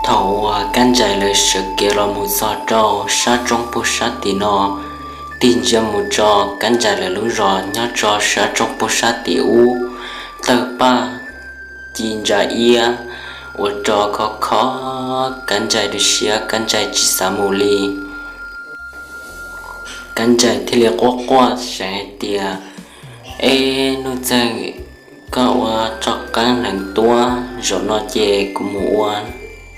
Thaum uas Kab Nrais lawv sawv kev los mus txog rau sab roob puag sab tim no, tig ntsia mus rau Kab Nrais lawv lub zos nyob rau sab roob puag sab tim ub, tawg paj ci ntsa iab ua rau khov kho Kab Nrais tu siab, Kab Nrais tsis xav mus li. Kab Nrais thiaj li quaj quaj seev hais tias, Eb Nuj Txeeg, koj ua roj qeeb hneev tuab, zaum no ces kuv mus ua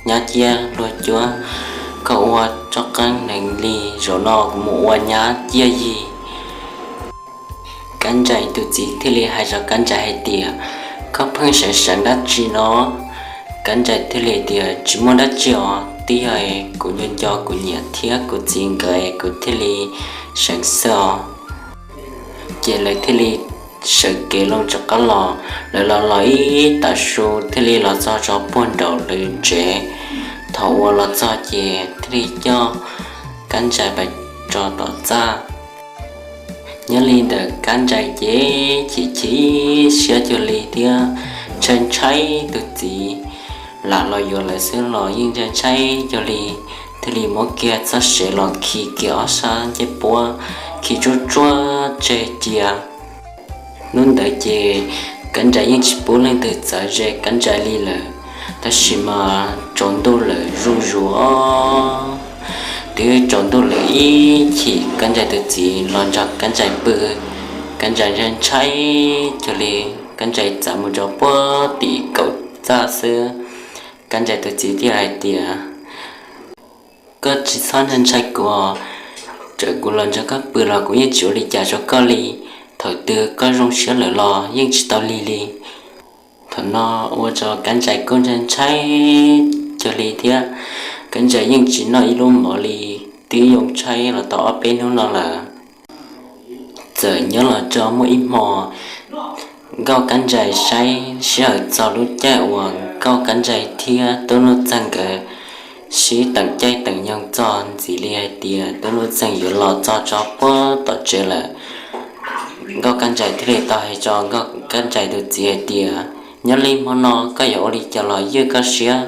nyab ciaj luag cuab, koj ua roj qeeb hneev li, zaum no kuv mus ua nyab ciaj yig. Kab Nrais tus txiv thiaj li hais rau Kab Nrais hais tias, Koj pheej seev seev dab tsi no? Kab Nrais thiaj li tias, Tsis muaj dab tsi os, twb yog kuv nco nco kuv niam thiab kuv txiv nkawd kuv thiaj li seev xwb os. Ces lawv thiaj li sawv kev loo rov qab los, lawv los los ib tav su thiaj li los txog rau puag nraum lawv tsev. Thaum uas los txog ces thiaj li coj Kab Nrais pais tso tom txaj. Nyob li ntawm Kab Nrais ces chim chim siab cuag li thiab ntshai ntshai tus txiv, lam los yuav lawv xwb los yeej ntshai ntshai cuag li, thiaj li muab kiag txoj sev los khi kiag ob sab ncej puab, khi tsuaj tsuaj tseg cia. Hnub ntawd ces Kab Nrais yeej tsis pub leej twg txav ze Kab Nrais li lawm, tab sis mas tsaus ntuj lawm zuj zus, twb tsaus ntuj lawm ib chim Kab Nrais tus txiv los nrog Kab Nrais pw, Kab Nrais ntshai ntshai cuag li, Kab Nrais txav mus rau puag tim kaum txaj xwb. Kab Nrais tus txiv thiaj hais tias, Koj tsis txhob ntshai ntshai kuv, txawm kuv los nrog koj pw los kuv yeej tsis ua li cas rau koj li, thaum twg koj zoo siab lawm los yeej tsis tau lig li. Thaum no ua rau Kab Nrais kuj ntshai ntshai cuag li thiab, Kab Nrais yeej tsis noj ib lub mov li, twb yoo tshaib los tau ob peb hnub no lawm. Txawm nyob los rau muaj ib hmo, Nkauj Kab Nrais saib sij hawm txog lub caij uas Nkauj Kab Nrais thiab Tub Nuj Txeeg nkawd sib teem caij teem nyoog txog ntxiv li hais tias Tub Nuj Txeeg yuav los txog rau puag tom tsev lawm. Nkauj Kab Nrais thiaj li tau hais rau Nkauj Kab Nrais tus txiv hais tias, Nyob li hmo no koj yuav ua li cas los ywj koj siab,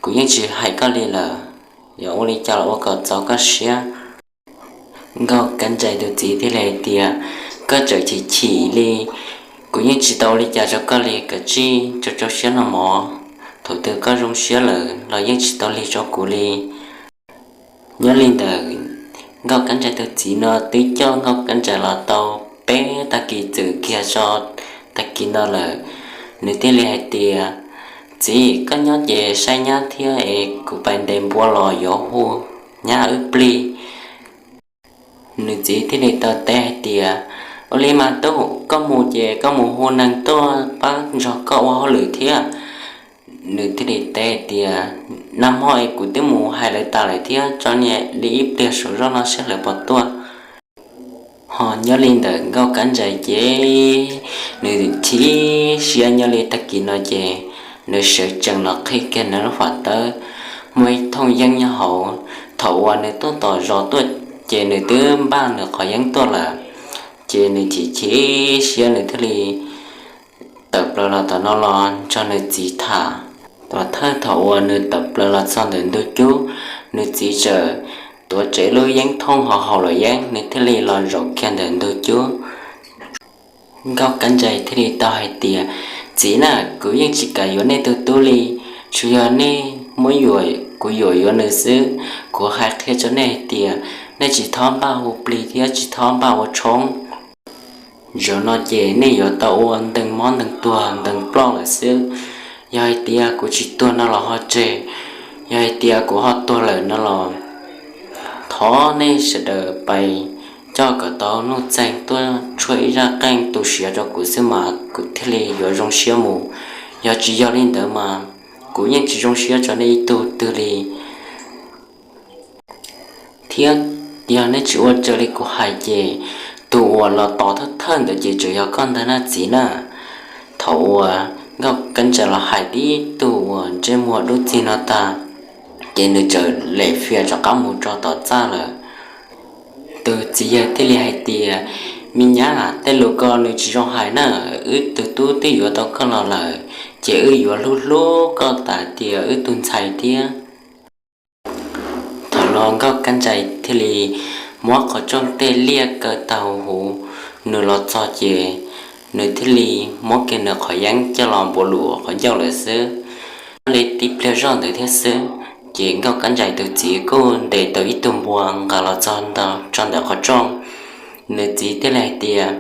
kuv yeej tsis hais koj li lawm, yuav ua li cas los ua kom txaus koj siab. Nkauj Kab Nrais tus txiv thiaj li hais tias, Koj tseem chim chim li, kuv yeej tsis tau ua li cas rau koj li, kav tsij rau rau siab noj mov, thaum twg koj zoo siab lawm los yeej tsis tau lig rau kuv li. Nyob li ntawd, Nkauj Kab Nrais tus txiv no twb coj Nkauj Kab Nrais los tau peb tag kis txwm kiag tso tag kis no lawm, nws thiaj li hais tias, Txiv, koj nyob ces saib nyab thiab es kuv pais ntes npua los yuav hu nyab wb plig. Nws txiv thiaj li tau teb hais tias, Ua li mas tub, koj mus ces koj mus hu neeg tuaj pab nrog koj ua hauj lwm thiab. Nws thiaj li teb hais tias, Nag hmo es kuv twb mus hais lawv tas lawm thiab, tso niam li ib pliag saum zoj no saib lawv puas tuaj. Ho nyob li ntawm Nkauj Kab Nrais ces nws chim siab nyob li tag kis no ces nws sawv tsees los qhib kiag nws lub fam tawb, muaj ib thooj yeeb nyob hauv. Thaum uas nws tuaj tom zos tuaj ces nws twb npaj nws qhov yeeb tuaj lawm, ces nws chim chim siab nws thiaj li tawm plaws los tom no los nrog nws txiv tham. Tom thawj thaum uas nws tawm plaws los txog ntawm ntug cub, nws txiv txawm tuav rawv lub yeeb thooj hauv lub yeeb, nws thiaj li los zaum kiag ntawm ntug cub. Nkauj Kab Nrais thiaj li tau hais tias, Txiv na, kuv yeej tsis kam yuav nej tug tub li, tsuas yog nej muab kuv yuam yuav nws xwb. Kuv hais qhia rau nej hais tias, nej tsis txhob npaj hu plig thiab tsis txhob npaj ua tshoob. Zaum no ces nej yuav tau ua ntees mob ntees tuag ntees ploj lawm xwb. Yog hais tias kuv tsis tuag no los ho tseg, yog hais tias kuv ho tuag lawm no los thov nej sawv daws pais coj kom tau Nuj Txeeg tuaj tshuaj ib zaj qeej tu siav rau kuv xwb mas kuv thiaj li yuav zoo siab mus. Yog tsis yog li ntawd mas kuv yeej tsis zoo siab rau nej ib tug twg li. Thiab yog nej tsis ua raws li kuv hais ces tus uas los tos thawj thawj ntawd ces tseem yog koj ntag na txiv na. Thaum uas Nkauj Kab Nrais los hais tib tug uas ntsej muag dub txig no tag, ces nws txawm lem fias rov qab mus rau tom txaj lawm. Tus txiv yawg thiaj li hais tias, Me nyab, tej lus ko nws tsis zoo hais na, wb tus tub twb yuav tau koj los lawm, ces wb yuav hlub hlub koj tas tias wb tug ntxhais thiab. Nkauj Kab Nrais thiaj li muab qhov rooj tej liaj kaw tag huv, nws los txog ces nws thiaj li muab kiag nws qhov yeeb coj los npuav lus qhov ncauj lawm xwb. Nyob li tib pliag zoj ntawd thiab xwb, ces Nkauj Kab Nrais tus txiv kuj ntes tau ib tug npua nqa los txog nto tso ntawm qhov rooj. Nws txiv thiaj li hais tias,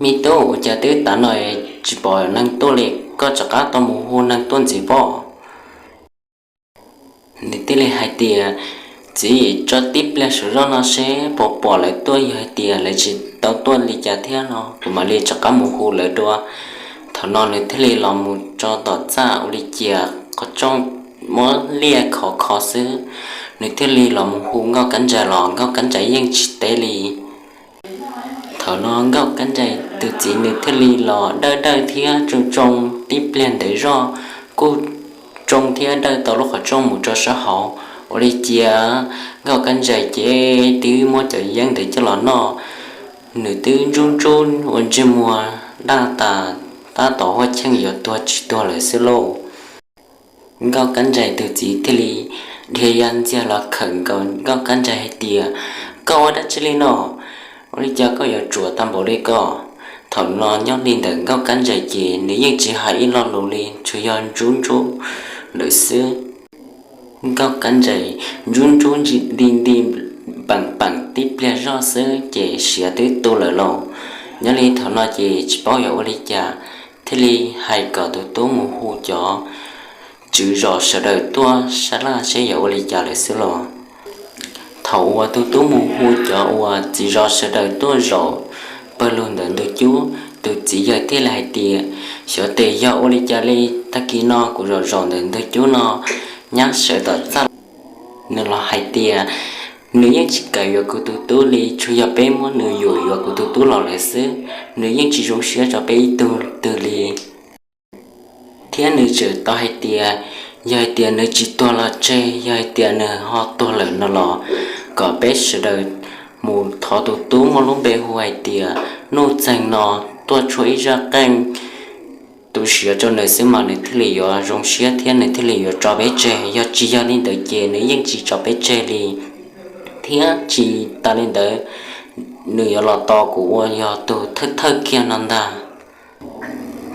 Me tub, ua cas twb tav no tsis pom neeg tuaj li, koj rov qab tau mus hu neeg tuaj ntxiv pob? Nws thiaj li hais tias, Txiv, tso tib pliag saum zoj no seb puas pom lawv tuaj, yog hais tias lawv tsis tau tuaj li cas thiab no kuv mam li rov qab mus hu lawv dua. Thaum no nws thiaj li los mus tso tom txaj ua li cas qhov rooj muab liaj khov kho xwb. Nws thiaj li los mus hu Nkauj Kab Nrais los Nkauj Kab Nrais yeej tsis teb li. Thaum no Nkauj Kab Nrais tus txiv nws thiaj li los dawj dawj thiab tsoo tsoo tib pliag ntawd zoj kuj tsoo thiab dawj tau lub qhov rooj mus rau sab hauv. Ua li cas Nkauj Kab Nrais ces twb muab cov yeeb ntawd coj los noj, nws twb ntsub ntsub ua ntsej muag daj tas, tab tom huaj cheej yuav tuag tsis tuag lawm xwb lauj. Nkauj Kab Nrais tus txiv thiaj li dhia ya ntxiag los khawm nkaus Nkauj Kab Nrais hais tias, Koj ua dab tsi li no? Ua li cas koj yuav tsuas tag npaum li ko? Thaum no nyob li ntawm Nkauj Kab Nrais ces nws yeej tsis hais ib lo lus li, tsuas yog ntsub ntsub lawm xwb. Nkauj Kab Nrais ntsub ntsub nti nti npeem peem tib pliag zoj xwb ces siav twb tu lawm lauj. Nyob li thaum no ces tsis paub yuav ua li cas, thiaj li hais kom tus tub mus hu cov tswv zos sawv daws tuaj sab laj seb yuav ua li cas lawm xwb los. Thaum uas tus tub mus hu cov uas txiv zos sawv daws tuaj zaum pawg lug ntawm ntug cub, tus txiv yawg thiaj li hais tias, Xyov tes yog ua li cas li, tag kis no kuv zaum zaum ntawm ntug cub no nyab sawv tom txaj, nws los hais tias nws yeej tsis kam yuav kuv tus tub li, tsuas yog peb muab nws yuam yuav kuv tus tub los lawm xwb, nws yeej tsis zoo siab rau peb ib tug twg li. Thiab nws tseem tau hais tias, yog hais tias nws tsis tuag los tseg, yog hais tias nws ho tuag lawm no los kom peb sawv daws mus thov tus tub muaj lub npe hu hais tias Nuj Txeeg no tuaj tshuab ib zaj qeej tu siav rau nws xwb mas nws thiaj li yuav zoo siab thiab nws thiaj li yuav tso peb tseg. Yog tsis yog li ntawd ces nws yeej tsis tso peb tseg li. Thiab tsis tas li ntawd, nws yuav los tos kuv uas yog tus thawj thawj kiag no ntag.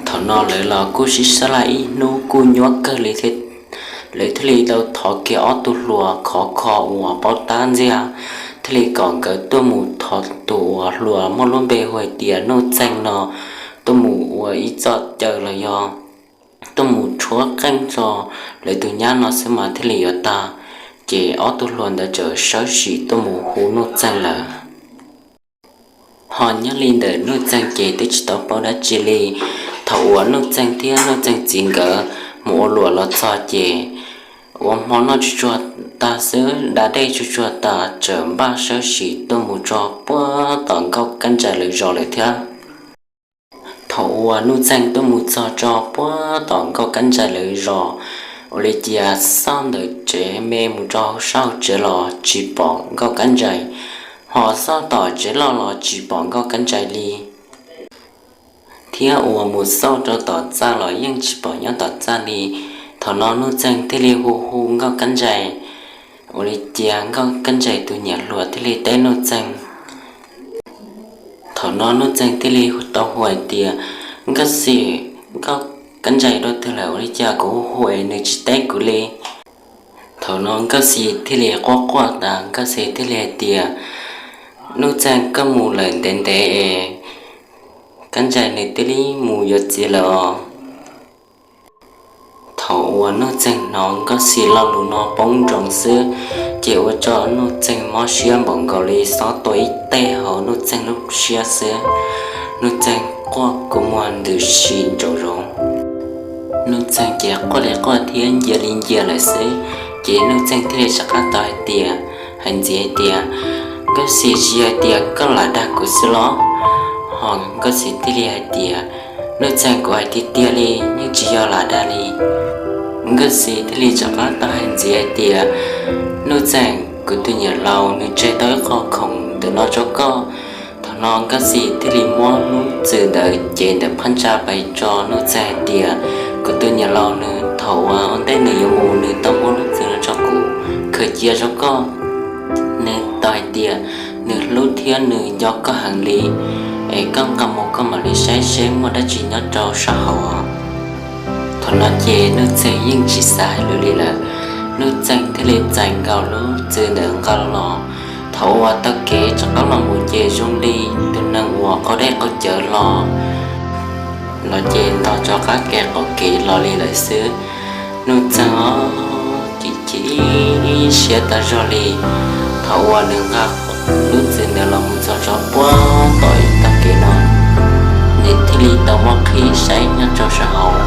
Thaum no lawv los kuj sib sab laj ib hnub kuj nyuaj kawg li thiab. Lawv thiaj li tau thov kiag ob tug hluas khov kho uas paub tab ntxiag, thiaj li kom nkawd tuaj mus thov tus uas hluas muaj lub npe hu hais tias Nuj Txeeg no tuaj mus ua ib txoj caw los yog tuaj mus tshuab qeej rau lawv tus nyab no xwb mas thiaj li yuav tag. Ces ob tug hluas ntawd txawm sawv tsees tuaj mus hu Nuj Txeeg lawm. Ho nyob li ntawm Nuj Txeeg ces twb tsis tau paub dab tsi li. Thaum uas Nuj Txeeg thiab Nuj Txeeg txiv nkawd mus ua luam los txog ces ua hmo noj tsuj tsuag tag xwb, da dej tsuj tsuag tas txawm npaj sawv tsees tuaj mus txog puag tom Nkauj Kab Nrais lawv zos lawm thiab. Thaum uas Nuj Txeeg tuaj mus txog tso puag tom Nkauj Kab Nrais lawv zos, ua li cas xauj ntawm tsev me mus rau sab hauv tsev los tsis pom Nkauj Kab Nrais, ho xauj tom tsev loj los tsis pom Nkauj Kab Nrais li. Thiab uas mus xauj rau tom txaj los yeej tsis pom nyob tom txaj li. Thaum no Nuj Txeeg thiaj li hu hu Nkauj Kab Nrais, ua li cas Nkauj Kab Nrais tus niam hluas thiaj li teb Nuj Txeeg. Thaum no Nuj Txeeg thiaj li tau hu hais tias, Nkauj Xis, Nkauj Kab Nrais dua twg lawm ua li cas kuv hu hu es nws tsis teb kuv li? Thaum no Nkauj Xis thiaj li quaj quaj tas Nkauj Xis thiaj li hais tias, Nuj Txeeg, koj mus lawm ntev ntev es Kab Nrais nws twb li mus yuav txiv lawm os. Thaum uas Nuj Txeeg hnov Nkauj Xis lo lus no poob nroos xwb, ces ua rau Nuj Txeeg mob siab npaum nkaus li xob tua ib teg hauv Nuj Txeeg lub siab xwb. Nuj Txeeg quaj kua muag ntws si ntsaum zoov. Nuj Txeeg ces quaj li quaj thiab ncia li ncia lawm xwb, ces Nuj Txeeg thiaj li rov qab tau hais tias, hais ntxiv hais tias, Nkauj Xis, tsis yog hais tias koj lam dag kuv xwb los? Ho Nkauj Xis thiaj li hais tias, Nuj Txeeg, kuv hais tiag tiag li, yeej tsis yog lam dag li. Nkauj Xis thiaj li rov qab tau hais ntxiv hais tias, Nuj Txeeg, kuv tus niam laus nws tseg tau ib qho khoom ntawm no rau koj. Thaum no Nkauj Xis thiaj li muab lub txwm ntawd cev ntawm phab ntsa pais tso Nuj Txeeg hais tias, kuv tus niam laus nws thaum uas ua ntej nws yuav mus nws tau muab lub txwm no rau kuv, khaws cia rau koj. Nws tau hais tias nws hlub thiab nws nco koj heev li, es koj nqa mus koj mam li saib seb muaj dab tsi nyob rau sab hauv. Thaum no ces Nuj Txeeg yeej tsis xav hais lus li lawm, Nuj Txeeg thiaj li txais nkaus lub txwv ntawd nqa los. Thaum uas taug kev rov qab los mus ces zoo li tus neeg uas qaug dej qaug cawv los, los ces ntog rov qab kev qaum kev los li lawm xwb. Nuj Txeeg os, chim chim siab tag zog li. Thaum uas nws nqa lub txwv ntawd los mus txog rau puag tom ib tag kev no, nws thiaj li tau muab qhib saib nyob rau sab hauv,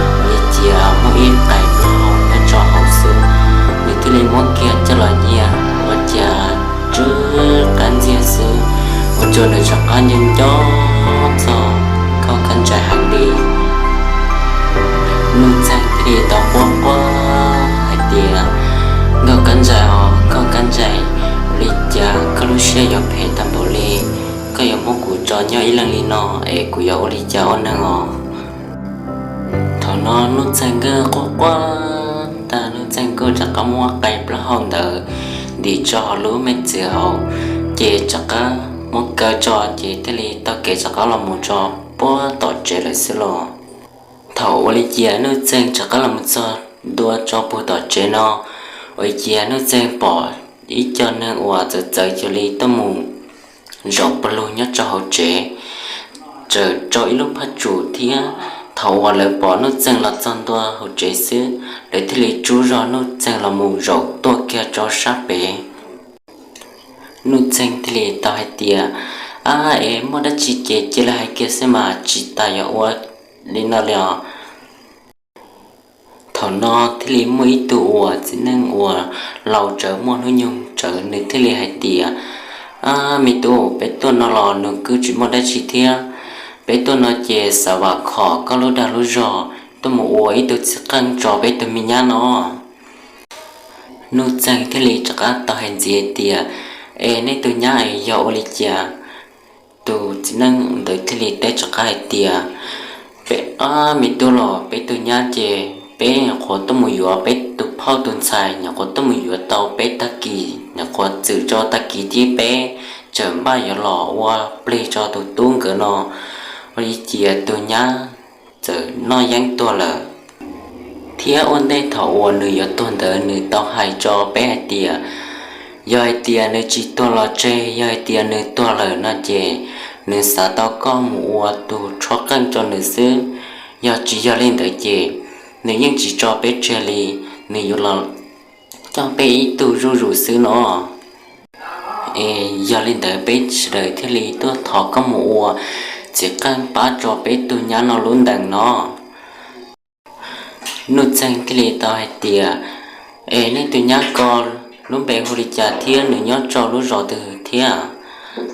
ua li cas muaj ib qais plaub hau nyob rau hauv xwb. Nws thiaj li muab kiag coj los nyiag, ua cas tsw qab ntxiag xwb, ua rau nws rov qab nco nco txog Nkauj Kab Ntsais heev li. Nuj Txeeg thiaj li tau quaj quaj hais tias, Nkauj Kab Ntsais os, Nkauj Kab Ntsais, ua li cas koj lub siab yuav phem tag npaum li? Koj yuav muab kuv tso nyob ib leeg li no es kuv yuav ua li cas ua neeg os? Thaum no Nuj Txeeg kuj quaj quaj tag, Nuj Txeeg kuj rov qab muab qai plaub hau ntawd ntim tso hauv lub me txwv hauv, ces rov qab muab kaw tso, ces thiaj li taug kev rov qab los mus rau puag tom tsev lawm xwb los. Thaum ua li cas Nuj Txeeg rov qab los mus txog ntua rau puag tom tsev no, ua li cas Nuj Txeeg pom ib co neeg uas txawv txawv cuag li tuaj mus zaum pawg lug nyob rau hauv tsev, tsaws rau ib lub phaj tsum thiab. Thaum uas lawv pom Nuj Txeeg los txog ntua hauv tsev xwb, lawv thiaj li tsub zog Nuj Txeeg los mus zaum tuaj kiag rau sab pem. Nuj Txeeg thiaj li tau hais tias, Ab, es muaj dab tsi ces cia li hais kiag xwb mas, tsis tas yuav ua li no li os. Thaum no thiaj li muaj ib tug uas txiv neej uas laus tsawv muaj hnub nyoog tsawv, nws thiaj li hais tias, Ab, me tub, peb tuaj no los nws kuj tsis muaj dab tsi thiab. Peb tuaj no ces xav vam khom koj lub dag lub zog tuaj mus ua ib tug txiv qeej tso peb tug me nyab no. Nuj Txeeg thiaj li rov qab tau hais ntxiv tias, Es nej tus nyab es yog ua li cas? Tus txiv neej ntawd thiaj li teb rov qab hais tias, Peb, ab, me tub los, peb tus nyab ces peb nyuam qhuav tuaj mus yuav peb tus phauj tus ntxhais, nyuam qhuav tuaj mus yuav tau peb tag kis, nyuam qhuav txwm rau tag kis thiab peb txawm npaj yuav los ua plig rau tus tub nkawd no, ua li cas tus nyab txawm noj yeeb tuag lawm. Thiab ua ntej thaum uas nws yuav tuag ntawd nws tau hais rau peb hais tias, yog hais tias nws tsis tuag los tseg, yog hais tias nws tuag lawm no ces nws xav tau koj mus ua tus tshuab qeej rau nws xwb. Yog tsis yog li ntawd ces nws yeej tsis tso peb tseg li, nws yuav los coj peb ib tug zuj zus xwb no. Es yog li ntawd peb sawv daws thiaj li tuaj thov koj mus ua txiv qeej pab rau peb tug nyab no lub ntees no. Nuj Txeeg thiaj li tau hais tias, Es nej tus nyab ko lub npe hu li cas thiab nws nyob rau lub zos twg thiab?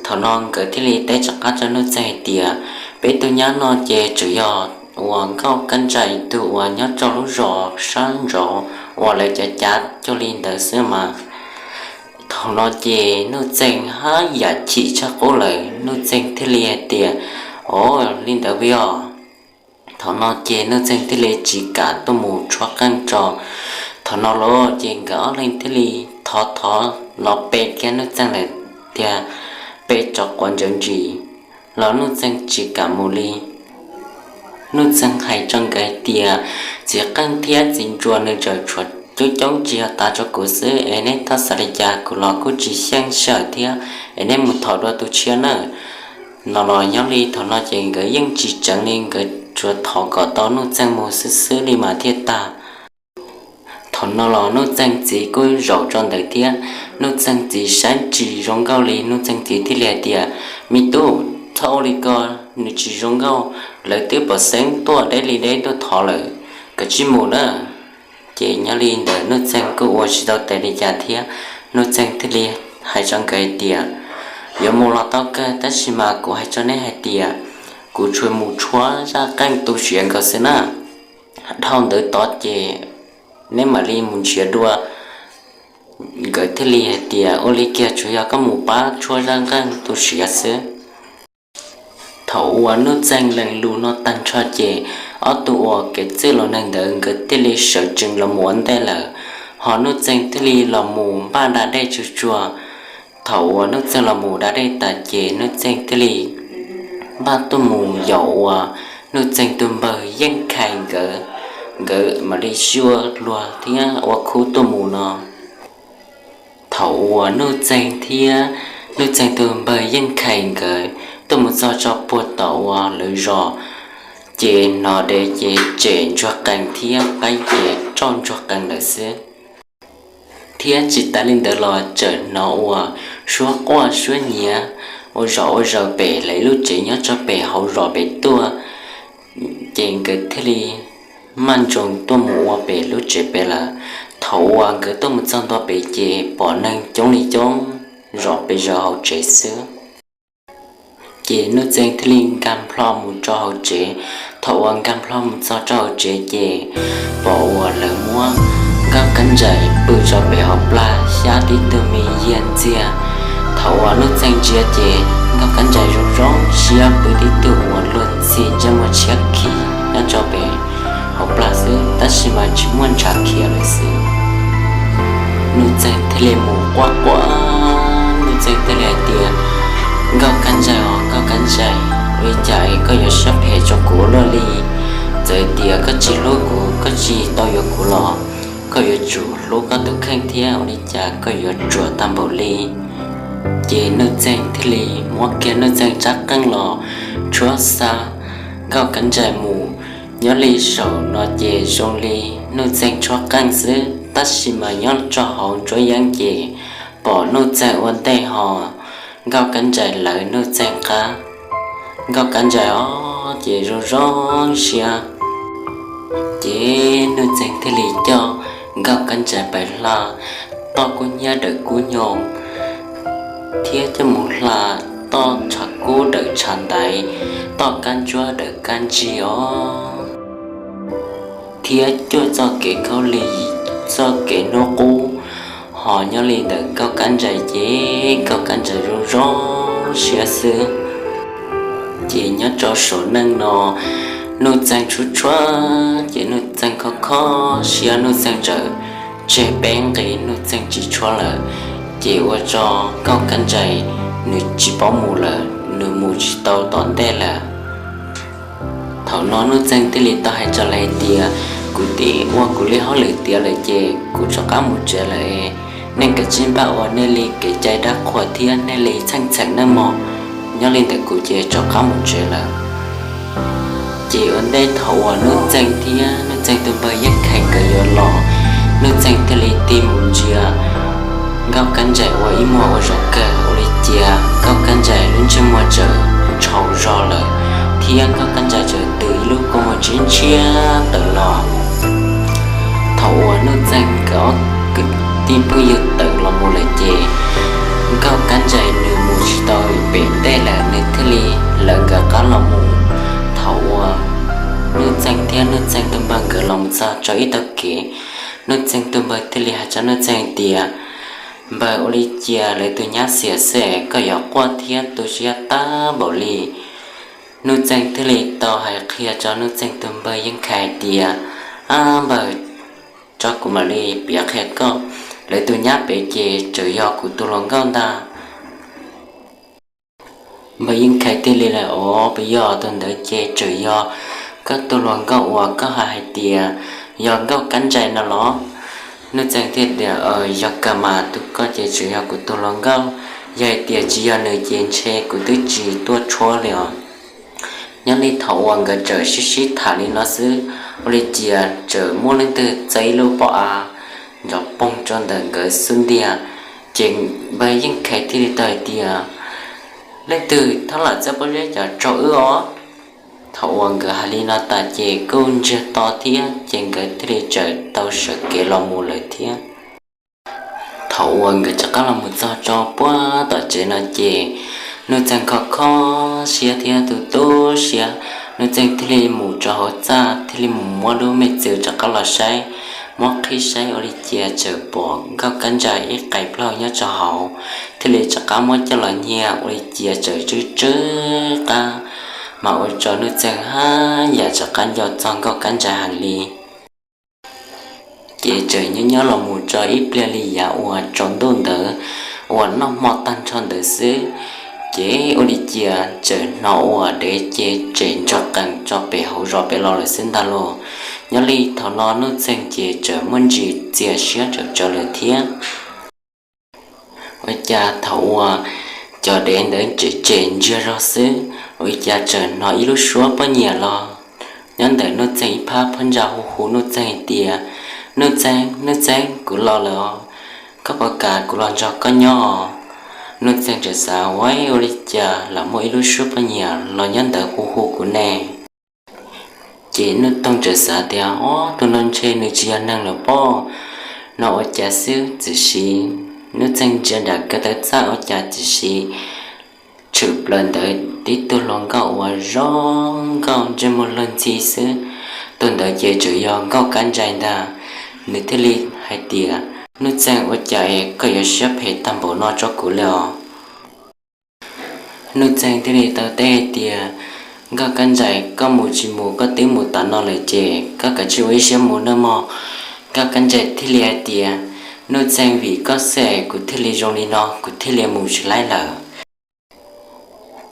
Thaum no nkawd thiaj li teb rov qab rau Nuj Txeeg hais tias, Peb tus nyab no ces tsuas yog uas Nkauj Kab Ntsais tus uas nyob rau lub zos sab nraud uas lawv cav cav cuag li ntawd xwb mas. Thaum no ces Nuj Txeeg haj yam chim tshaj qub lawm, Nuj Txeeg thiaj li hais tias, Os, li ntawd puas yog? Thaum no ces Nuj Txeeg thiaj li tsis kam tuaj mus tshuab qeej tso. Thaum no los ces nkawd ob leeg thiaj li thov thov los pe kiag Nuj Txeeg lawm tiag, pe rov quav ntsaws ntsis los Nuj Txeeg tsis kam mus li. Nuj Txeeg hais rau nkawd hais tias, Txiv qeej thiab txiv ntsuas nws tseem tshuav coob coob tsis yog tas rau kuv xwb es neb txhob xav li cas, kuv los kuj tsis xyeej sij hawm thiab, es neb mus thov dua tus tshiab nawb. No los nyob li thaum no ces nkawd yeej tsis tseev li, nkawd tsuas thov kom tau Nuj Txeeg mus xwb xwb li mas thiaj tag. Thaum no los Nuj Txeeg txiv kuj zaum rau ntawd thiab, Nuj Txeeg txiv saib tsis zoo nkauj li, Nuj Txeeg txiv thiaj li hais tias, Me tub, txhob ua li ko, nws tsis zoo nkauj, lawv twb pom xeeb tuaj deb li deb tuaj thov lawm, koj cia li mus nawb. Ces nyob li ntawd Nuj Txeeg kuj ua tsis tau tes li cas thiab, Nuj Txeeg thiaj li hais rau nkawd hais tias, Yuav mus los tau kawg, tab sis mas kuv hais rau neb hais tias, kuv tsuas mus tshuab zaj qeej tu siav nkaus xwb na. Dhau ntawd tod ces neb mam li mus nrhiav dua. Nkawd thiaj li hais tias, Ua li kiag, tsuas yog koj mus pab tshuab zaj qeej tu siav xwb. Thaum uas Nuj Txeeg lees lus no tag nrho ces ob tug uas kev txwj laus neeg ntawd nkawd thiaj li sawv tsees los mus ua ntej lawm. Ho Nuj Txeeg thiaj li los mus npaj da dej tsuag tsuag. Thaum uas Nuj Txeeg los mus da dej tas ces Nuj Txeeg thiaj li npaj tuaj mus yaum uas Nuj Txeeg tus npawg Yeej Khais nkawd, nkawd mam li zuaj luag thiab ua khub tuaj mus no. Thaum uas Nuj Txeeg thiab Nuj Txeeg tus npawg Yeej Khais nkawd tuaj mus txog tso puag tom uas lawv zos, ces hnov dev ces tsem ntsuag qees thiab qaib ces tsauj ntsuag qees lawm xwb. Thiab tsis tas li ntawd los tseem hnov uas suab quaj suab nyiav ua zom ua zaws pem lawv lub tsev nyob tso pem hauv zos pem tuaj. Ces nkawd thiaj li maj nroos tuaj mus ua pem lub tsev pem lawm. Thaum uas nkawd tuaj mus txog ntua pem ces pom neeg coob li coob zom pes zaws hauv tsev xwb. Ces Nuj Txeeg thiaj li nkag nplho mus rau hauv tsev. Thaum uas nkag nplho mus txog rau hauv tsev ces pom uas lawv muab Nkauj Kab Nrais pw rau pem hauv plag xyab tib tug me yiag ntxiag. Thaum uas Nuj Txeeg ntsia ces Nkauj Kab Nrais zoo zoo siab pw tib tug uas luag ntxhi ntsej muag tshiab khiv nyob rau pem hauv plag xwb, tab sis mas tsis muaj ntshav khiav lawm xwb. Nuj Txeeg thiaj li mus quaj quaj, Nuj Txeeg thiaj li hais tias, Nkauj Kab Nrais os, Nkauj Kab Nrais, ua li cas koj yuav siab phem rau kuv ua luaj li? Txawm tias koj tsis hlub kuv, koj tsis tau yuav kuv los koj yuav tsum hlub koj tus kheej thiab, ua li cas koj yuav ruam tag npaum li? Ces Nuj Txeeg thiaj li muab kiag Nuj Txeeg rab qeej los tshuab xa Nkauj Kab Nrais mus. Nyob li saum no ces zoo li Nuj Txeeg tshuab qeej xwb, tab sis mas nyob rau hauv nruab yeeb ces pom Nuj Txeeg ua ntej ho Nkauj Kab Nrais lawv Nuj Txeeg qab. Nkauj Kab Nrais os ces zoo zoo siab. Ces Nuj Txeeg thiaj li coj Nkauj Kab Nrais pais hla toj kub hnyiab dawm kub hnyo, thiab coj mus hla toj tshav kub dawm tshav ntaiv, toj kab ntsuab dawm kab ntsig os, thiab cuaj txoj kev khaub lig, txoj kev hnub qub. Ho nyob li ntawm Nkauj Kab Nrais ces Nkauj Kab Nrais zoo zoo siab xwb. Ces nyob rau saum neej no, Nuj Txeeg tshuab tshuab ces Nuj Txeeg kho kho siab, Nuj Txeeg txawm tseg peb nqis, Nuj Txeeg tsis tshuab lawm. Ces ua rau Nkauj Kab Nrais nws tsis paub mus lawm, nws mus tsis tau tom ntej lawm. Thaum no Nuj Txeeg thiaj li tau hais rau lawv hais tias, kuv twb ua kuv li hauj lwm tiav lawm ces kuv rov qab mus tsev lawm. Nej kav tsij npaj ua nej li kev cai dab qhuas thiab nej li txheej txheem nawb mog. Nyob li ntawm kuv ces rov qab mus tsev lawm. Ces ua ntej thaum uas Nuj Txeeg thiab Nuj Txeeg tus npawg Yeej Khais nkawd yuav los, Nuj Txeeg thiaj li tig mus ntsia Nkauj Kab Nrais ua ib muag ua zaum kawg, ua li cas Nkauj Kab Nrais lub ntsej muag txawm tshau zog lawm, thiab Nkauj Kab Nrais txawm twb ib lub kua muag tshiab ntshiab tawm los. Thaum uas Nuj Txeeg nkawd ob kwv tij phooj ywg tawm los mus lawm ces Nkauj Kab Nrais nws mus tsis tau pem ntej lawm, nws thiaj li lawv nkawd qab los mus. Thaum uas Nuj Txeeg thiab Nuj Txeeg tus npawg nkawd los mus txog rau ib tag kev, Nuj Txeeg tus npawg thiaj li hais rau Nuj Txeeg tias, npawg, ua li cas lawv tus nyab xiam xwb koj yuav quaj thiab tu siab tag npaum li? Nuj Txeeg thiaj li tau hais qhia rau Nuj Txeeg tus npawg Yeej Khais hais tias, ab npawg, tso kuv mam li piav qhia koj, lawv tus nyab pem ces txawm yog kuv tus hluas nkauj ntag. Npawg Yeej Khais thiaj li hais, o, puas yog tus ntawd ces txawm yog koj tus hluas nkauj uas koj hais hais tias yog Nkauj Kab Nrais no los? Nuj Txeeg thiaj tias, yog kawg mas, tus koj ces txawm yog kuv tus hluas nkauj, yog hais tias tsis yog nws ces ntshe kuv twb tsis tuaj tshuab li os. Nyob li thaum uas nkawd txawm sib sib tham li no xwb, ua li cas txawm muaj leej twg txawb ib lub pob av nrov poog rau ntawm nkawd xub ntiag. Ces npawg Yeej Khais thiaj li tau hais tias, leej twg thab lam txawb pob zeb cas tsaug wb os? Thaum uas nkawd hais li no tas ces kuj ntsiag to thiab, ces nkawd thiaj li txawm tau sawv kev los mus lawm thiab. Thaum uas nkawd rov qab los mus txog rau puag tom tsev no ces Nuj Txeeg kho kho siab thiab tu tu siab. Nuj Txeeg thiaj li mus rau hauv txaj, thiaj li mus muab lub me txwv rov qab los saib, muab qhib saib ua li cas txawm pom Nkauj Kab Nrais ib qais plaub hau nyob rau hauv, thiaj li rov qab muab coj los nyiag ua li cas txawm tsw tsw qab, mas ua rau Nuj Txeeg haj yam rov qab nco txog Nkauj Kab Nrais heev li. Ces Tseem nyob nyob los mus tso ib pliag li yav uas tsaus ntuj ntawd uas noj hmo tag nrho ntawd xwb, ces ua li cas tseem hnov ua dev ces tseem ntso qees tso pem hauv zos pem los lawm xwb ntag lauj. Nyob li thaum no Nuj Txeeg ces tseem muaj ntsis txias siab tsawv tsawv lawm thiab. Ua cas thaum uas cov dev ntawd tseem tseem ntsiag zog xwb, ua li cas tseem hnov ib lub suab poj niam los nyob ntawm Nuj Txeeg ib phab phab ntsa hu hu Nuj Txeeg hais tias, Nuj Txeeg, Nuj Txeeg, kuv los lawm os, koj puas kam kuv los nrog koj nyob os? Nuj Txeeg tseem xav, Ua, ua li cas lam muaj ib lub suab poj niam los nyob ntawd hu hu kuv ne? Ces Nuj Txeeg tseem xav tias, Ob, tus no ntshe nws tsis yog neeg lawm pob, no ua cas xwb txwm sim Nuj Txeeg ntsia nram kev taw txaj ua cas txwm sim tshwm plaws ntawd tib tug hluas nkauj uas zoo nkauj ntsej muag luag ntxhi xwb. Tus ntawd ces tseem yog Nkauj Kab Ntsais ntag. Nws thiaj li hais tias, Nuj Txeeg, ua cas es koj yuav siab phem tag npaum no rau kuv li os? Nuj Txeeg thiaj li tau teb hais tias, Nkauj Kab Ntsais, koj mus tsis mus, koj twb mus tas no lawm ces koj kav tsij ua ib siab mus nawj mog. Nkauj Kab Ntsais thiaj li hais tias, Nuj Txeeg, vim koj xwb es kuv thiaj li zoo li no, kuv thiaj li mus tsis laib lawm.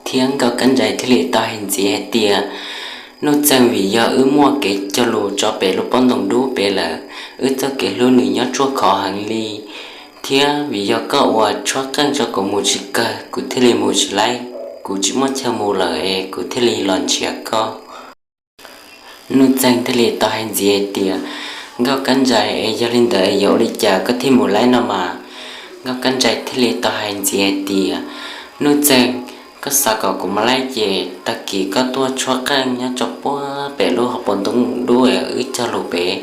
Thiab Nkauj Kab Ntsais thiaj li tau hais ntxiv hais tias, Nuj Txeeg, vim yog wb muaj kev cog lus tso pem lub pob ntoo dub pem lawm, wb txoj kev hlub nws nyob ruaj khov heev li, thiab vim yog koj ua tshuab qeej rau kuv mus tsis kawg, kuv thiaj li mus tsis laib, kuv tsis muaj chaw mus lawm es kuv thiaj li los nrhiav koj. Nuj Txeeg thiaj li tau hais ntxiv hais tias, Nkauj Kab Ntsais, es yog li ntawd yuav ua li cas koj thiaj mus laib no mas? Nkauj Kab Ntsais thiaj li tau hais ntxiv hais tias, Nuj Txeeg, koj xav kom kuv mus laib ces tag kis koj tuaj tshuab qeej nyob rau puag pem lub hauv paus ntoo dub wb cog lus pem.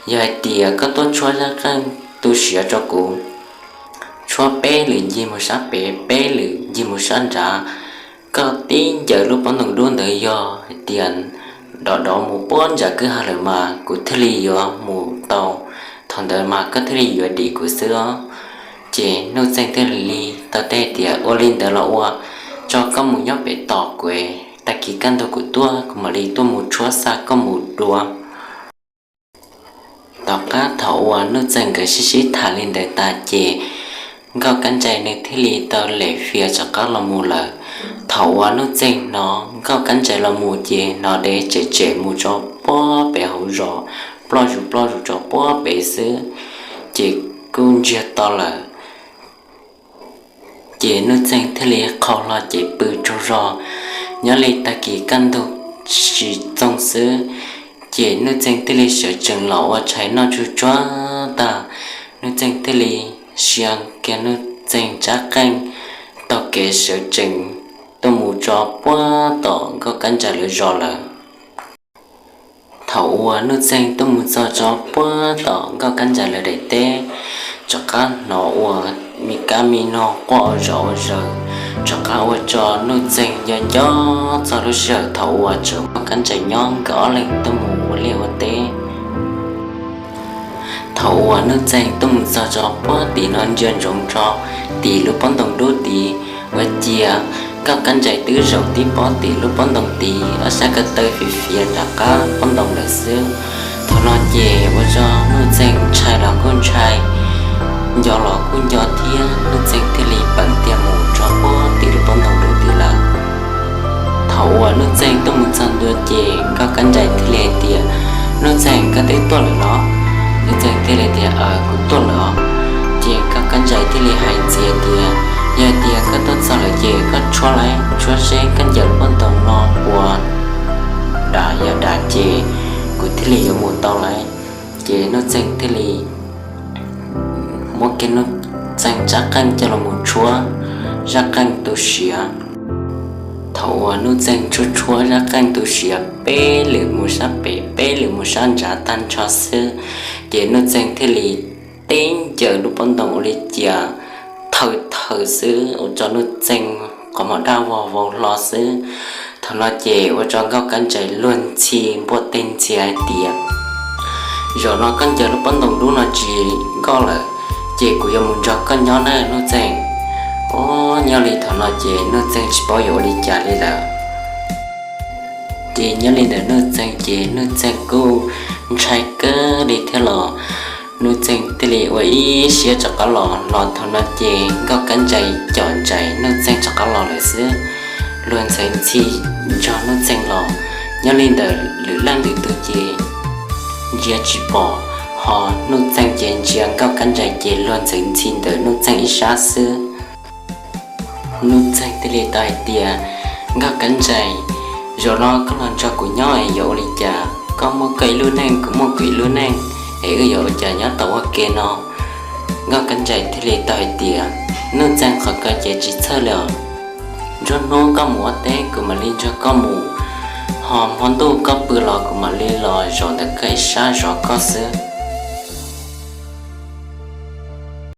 Yog hais tias koj tuaj tshuab zaj qeej tu siav rau kuv, tshuab peb lwm ncig mus sab pem, peb lwm ncig mus sab nrad, koj tib ncaws lub pob ntoo dub ntawd, yog hais tias dov dov mus puag nram kwj ha lawm mas kuv thiaj li yuav mus tau, thaum ntawd mas koj thiaj li yuav dim kuv xwb os. Ces Nuj Txeeg thiaj li tau teb tias, Ua li ntawd los ua, tso koj mus nyob pem tos kuv, tag kis kaj ntug kuv tuaj kuv mam li tuaj mus tshuab xa koj mus dua. Tom qab thaum uas Nuj Txeeg nkawd sib sib tham li ntawd tas ces Nkauj Kab Ntsais nws thiaj li tau lem fias rov qab los mus lawm. Thaum uas Nuj Txeeg hnov Nkauj Kab Ntsais los mus ces hnov dev tsem tsem mus rau puag pem hauv zos, ploj zus ploj zus rau puag pem xwb, ces kuj ntsiag to lawm. Ces Nuj Txeeg thiaj li qhau hlo ces pw tsaug zog. Nyob li tag kis kaj ntug tsis txoog xwb, ces Nuj Txeeg thiaj li sawv tsees los ua tshais noj tsuj tsuag tag, Nuj Txeeg thiaj li sia kiag Nuj Txeeg tsab qeej taug kev sawv tsees tuaj mus tso puag tom Nkauj Kab Ntsais lawv zos lawm. Thaum uas Nuj Txeeg tuaj mus txog tso puag tom Nkauj Kab Ntsais lawv daim teb, rov qab hnov ua me kab me noog quaj ua zom ua zaws, rov qab ua rau Nuj Txeeg nco nco txog lub sij hawm thaum uas tseem Nkauj Kab Ntsais nyob nkawd ob leeg tuaj mus ua liaj ua teb. Thaum uas Nuj Txeeg tuaj mus txog tso puag tim no ntsia ntsoov rau tim lub pob ntoo dub tid, ua ciav Nkauj Kab Ntsais twb zaum tib pob tim lub pob ntoo tid, ob sab ko taw fiav fiav nram qab pob ntoo lawm xwb. Thaum no ces ua rau Nuj Txeeg ntshai los kuj ntshai, nco los kuj nco thiab, Nuj Txeeg thiaj li peem tiag mus rau puag tim lub pob ntoo dub tid lawm. Thaum uas Nuj Txeeg tuaj mus txog ntua ces Nkauj Kab Ntsais thiaj li hais tias, Nuj Txeeg, koj twb tuaj lawm los? Nuj Txeeg thiaj li tias, Aws, kuv tuaj lawm os. Ces Nkauj Kab Ntsais thiaj li hais ntxiv tias, Yog tias koj tuaj txog lawm ces koj tshuab lauj, tshuab seb koj ncaws lub pob ntoo no puas dam, yog dam ces kuv thiaj li yuav mus tau lauj. Ces Nuj Txeeg thiaj li muab kiag Nuj Txeeg tsab qeej coj los mus tshuab zaj qeej tu siav. Thaum uas Nuj Txeeg tshuab tshuab zaj qeej tu siav peb lwm mus sab pem peb lwm mus sab nrad tag nrho xwb, ces Nuj Txeeg thiaj li tib ncaws lub pob ntoo ua li cas thaw thaw xwb ua rau Nuj Txeeg qhov muag daj vog vau hlo xwb. Thaum no ces ua rau Nkauj Kab Ntsais luag ntxhi npuaj teg ntxhias hais tias, Zaum no koj ncaws lub pob ntoo dub no tsis nkauj lawm, ces kuv yuav mus nrog koj nyob nawb Nuj Txeeg. Ob, nyob li thaum no ces Nuj Txeeg tsis paub yuav ua li cas li lawm. Ces nyob li ntawm Nuj Txeeg ces Nuj Txeeg kuj ntshai kawg li thiab los Nuj Txeeg thiaj li ua ib siab rov qab los. Los thaum no ces Nkauj Kab Nrais com ntsais Nuj Txeeg rov qab los lawm xwb. Luag ntxhi ntxhi nrog Nuj Txeeg los, nyob li ntawm lwm leej lwm tus ces ntsia tsis pom, ho Nuj Txeeg ces ntsia Nkauj Kab Nrais ces luag ntxhi ntxhi ntawm Nuj Txeeg ib sab xwb. Nuj Txeeg thiaj li tau hais tias, Nkauj Kab Nrais, zaum no koj los nrog kuv nyob yuav ua li cas? Koj muaj koj ib lub neej, kuv muaj kuv ib lub neej, es wb yuav ua cas nyob tau ua ke no? Nkauj Kab Nrais thiaj li tau hais tias, Nuj Txeeg, qhov ko ces tsis txhawj li os. Nruab hnub koj mus ua teb kuv mam li nrog koj mus, ho hmo ntuj koj pw los kuv mam li los zaum ntawm koj ib sab zov koj xwb.